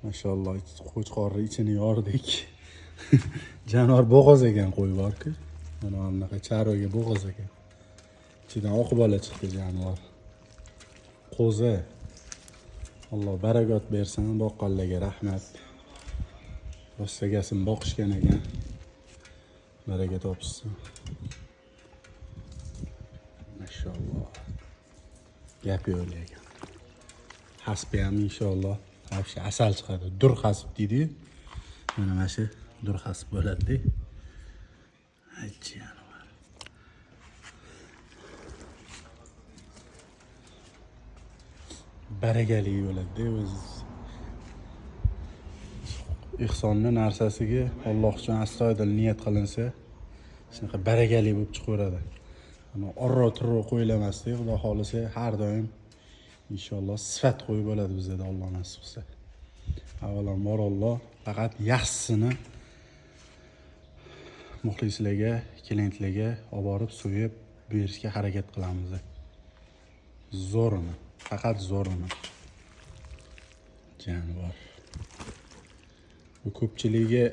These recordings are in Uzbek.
Mashalloh, qo'chqorni ichini yordik. Jonivor bo'g'oz ekan, qo'y borku. Mana bunaqa chorvaga bo'g'oz ekan. Ichidan oq bola chiqdi jonivor. Qo'zi. Alloh barakot bersin, boqqanlarga rahmat. Rostagasini boqishgan ekan. Baraka topishsin. Mashalloh. Gap yo'q lekin. Hasbi ham inshaalloh вообще asal chiqadi. Dur hasb deydi-yu. Mana shu dur hasb bo'ladi-da. Jonivor. Barakali bo'ladi-da o'zi. Ehsonni narsasiga Alloh uchun astoydil niyat qilinsa, shunaqa barakali bo'lib chiqaveradi. Ana orro turro qo'yilamasdi, Xudo xohlasa har doim inshaalloh sifat qo'yib bo'ladi bizda, Alloh nasib qilsa. Avvalambor Alloh faqat yaxshisini muxlislarga, klientlarga olib borib so'yib berishga harakat qilamiz. Zo'rini, faqat zo'rini. Jonivor. Bu ko'pchiligiga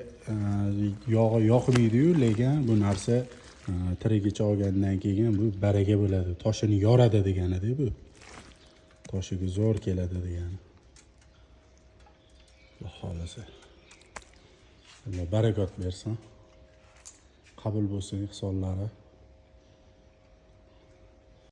yog'i yoqmaydi-yu, lekin bu narsa tirigicha olgandan keyin bu baraka bo'ladi. Toshini yoradi deganida bu. Toshiga zo'r keladi degani. Xudo xohlasa. Alloh barakot bersin. Qabul bo'lsin ihsonlari.